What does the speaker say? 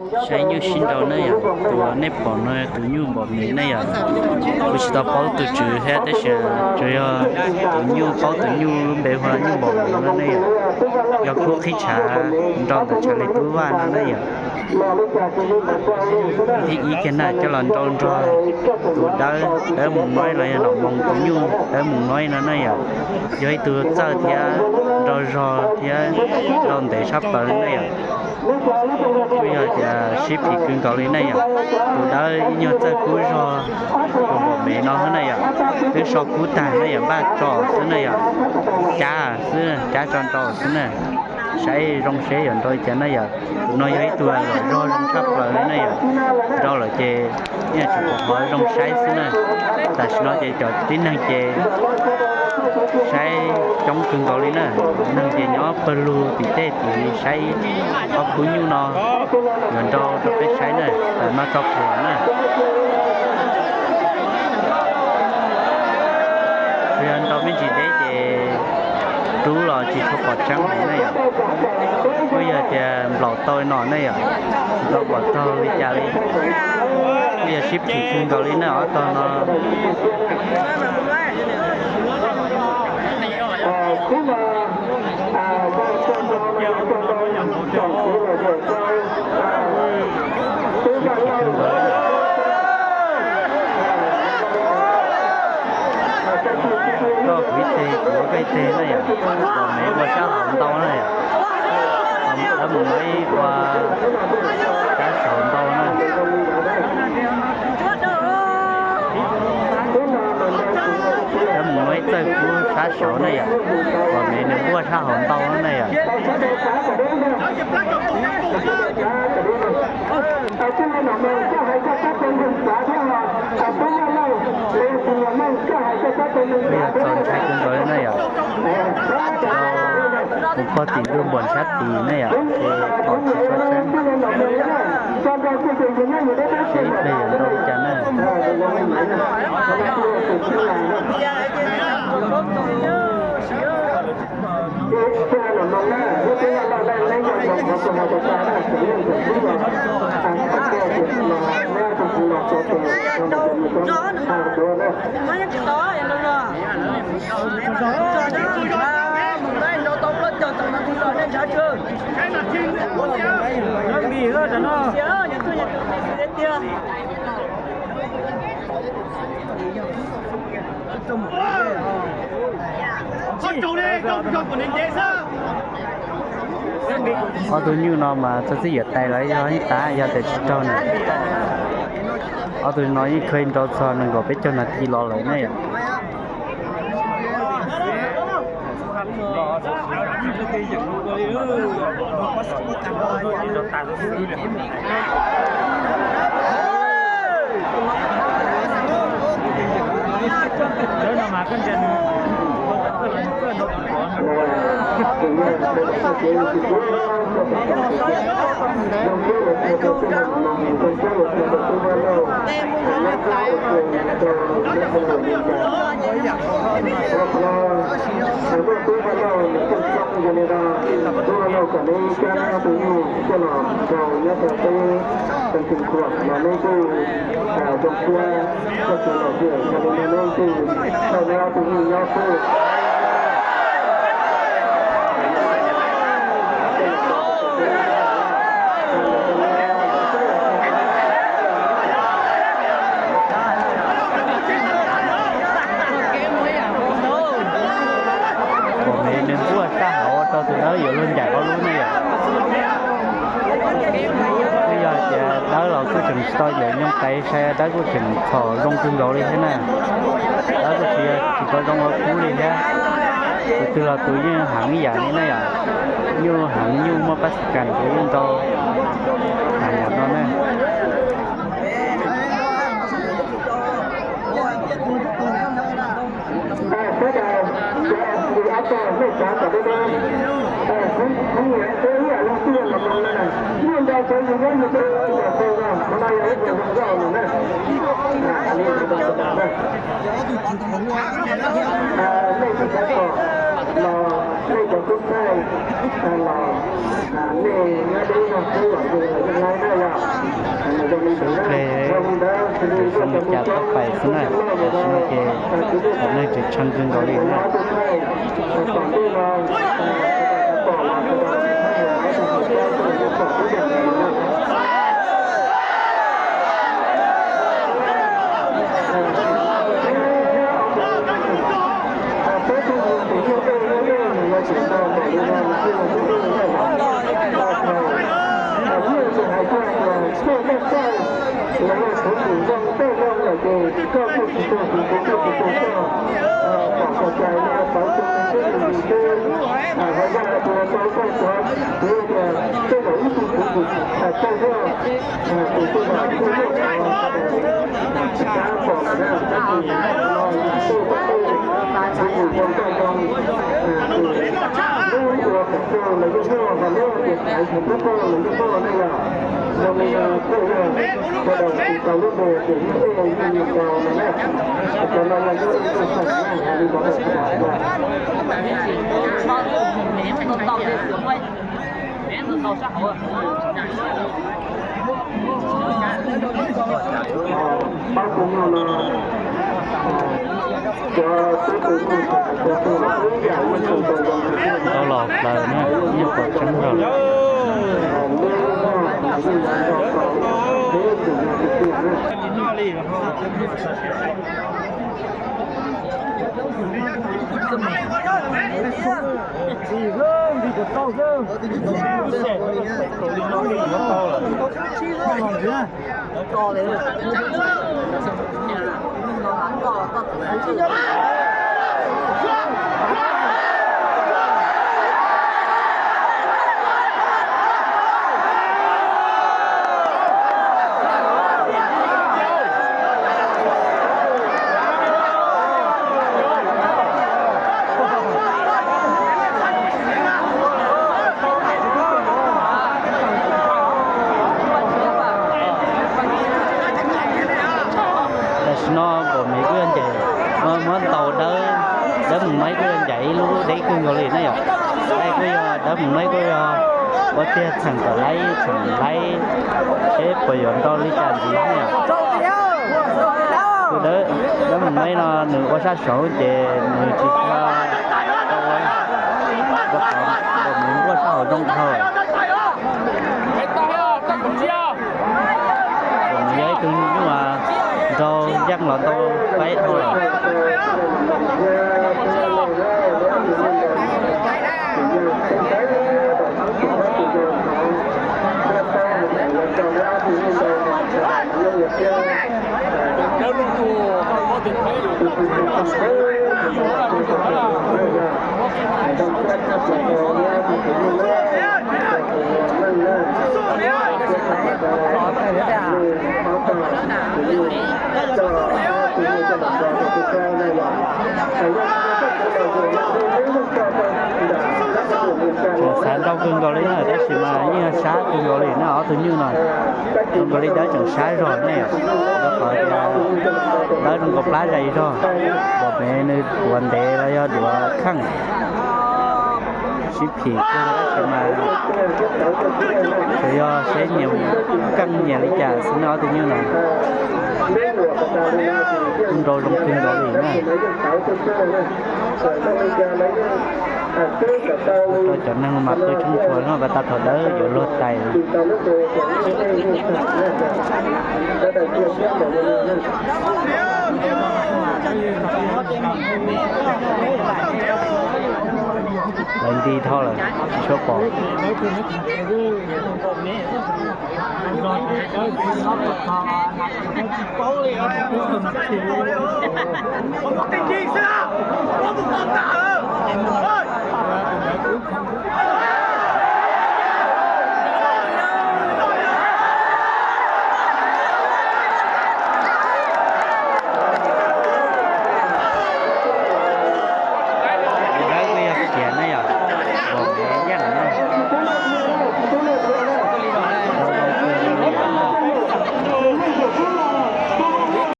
Saib nyuj sib nraus ne yom, tus nej pom no tus nyuj npom mev ne yom. Kuv tsis tau paub tus tswv thiab tab sis tsuas yog tus nyuj paub tus nyuj lub npe hu nyuj npom mev no ne yom. Yog khub qhib tshav nrau ntawm tshav li tub vaj no ne yom. Thib ib kiag na coj los nrau nrog tus dawb, dawb mus noib los yog nom moos tus nyuj dawb mus noib no ne yom. Yog ib tug txawj thiab nrau zog thiab nrau ntev tshaj plaws ne yom. Kuj yog tias sib phim kawg nkaus li ne yom. Tus dawb ib nyuag txawj kub zog tus npom mev no ne yom. Twb so kub tag ne yom, npaj tso xwb ne yom. Cab xwb, cab tso nrau xwb na. Saib zoo seb yuav nrau li cas ne yom. Tus no yog ib tug zog zoo tshaj plaws li ne yom. Nrau lawm ces yeej tsuas pom qhov zoo saib xwb na. Tam sim no ces cov tib neeg ces saib coob kawg nkaus li na. Neeg ces nyob pawg lug tim tej tid saib ob khub nyuj no yuav nrau rau peb saib na, tas no tso plhuav na. Tsuas yog nrau me ntsis deb ces rub los tsis tshua pom tseeb heev ne yom. Kuj yog tias nplaum tau no ne yom, tsis tau pom taug li cas li. Kuj yog sib phim kawg nkaus li na ob tog no. Koj kuv ib teg, kuv koj ib teg na yom, los mev ua sab hauv ntau na yom. Lawv mus muab ib ua sab saud ntau na. Lawv mus muab ib txawj kub sab saud na yom, los mev nws ua sab hauv ntau na yom. Kuj yog txaus ntshai kawg nkaus li na yom. Mus pog tim ntug npuam sab tid na yom, ces pom tsis tshua tseeb. Seb ib pliag yuav nrau li cas na. Ob tug nyuj no mas txog txij yuav tais los yog ib tav, yog tias tsis raug na. Ob tug no yeej kha nrau txog nees nkaum peb caug nas this los lawm ne yom. Npom mev nws npuaj sab hauv ua rau tus dawb yuav luag ncaim ob lub ne yom. Twb yog tias dawb los kuj tseem tsis tau yawm nyoog tais sai, dawb kuj tseem txhom zoo kawg nkaus li thiab na. Dawb kuj tsis, tsis tau zoo ua kub li thiab. Tus twg los tus yeej heev ib yam li na yom. Nyuj heev nyuj muaj pab xi kas tus yeej nrau heev yam no na. Nej cov tub thaij los nej nyob deb no kuj los yus los yeej laib na yom. Li cas tau pais xwb na, tam sim no ces cov neeg tseem tsheej kawg nkaus li na. Tau los plaws na, nyuaj qhuav tseeb zog. Tam sim no Npaum Mev kuj yog ncaim, muab ntaus dawb, dawb Mus Maib kuj yog ncaim ib lub deb kawg nkaus li na yom. Dawb kuj yog, dawb Mus Maib kuj yog ua tiag txheem kom laib, txheem laib seb puas yuav nrau li cas ntxiv na yom. Tus dawb, dawb Mus Maib no nws ua sab saud ces nws tsis tshua tau ua, rau qhov Npaum Mev nws ua sab hauv zoo dhau. Npaum Mev yog ib tug nyuj nrau yeej los ntau faib dhau lawm. Tseem xav nrau kawg nkaus li na, tab sis mas yeej sab kawg nkaus li na, ob tug nyuj no. Zoo nkaus li dawb tseem sab zog ne, rau qhov tias dawb zoo nkaus plab zais zog, Npaum Mev nws duav ntev los yog duav kheej. Sib phim kawg tab sis mas tsuas yog seb nyias keej nyias li cas xwb na ob tug nyuj no. Nrau zoo kawg nkaus li na. Rau cov neeg mas pw tsheej tshuav no pas tas thaum dawb yuav luag tais no. Lawv nti dhau lawm, tsis tshua pom.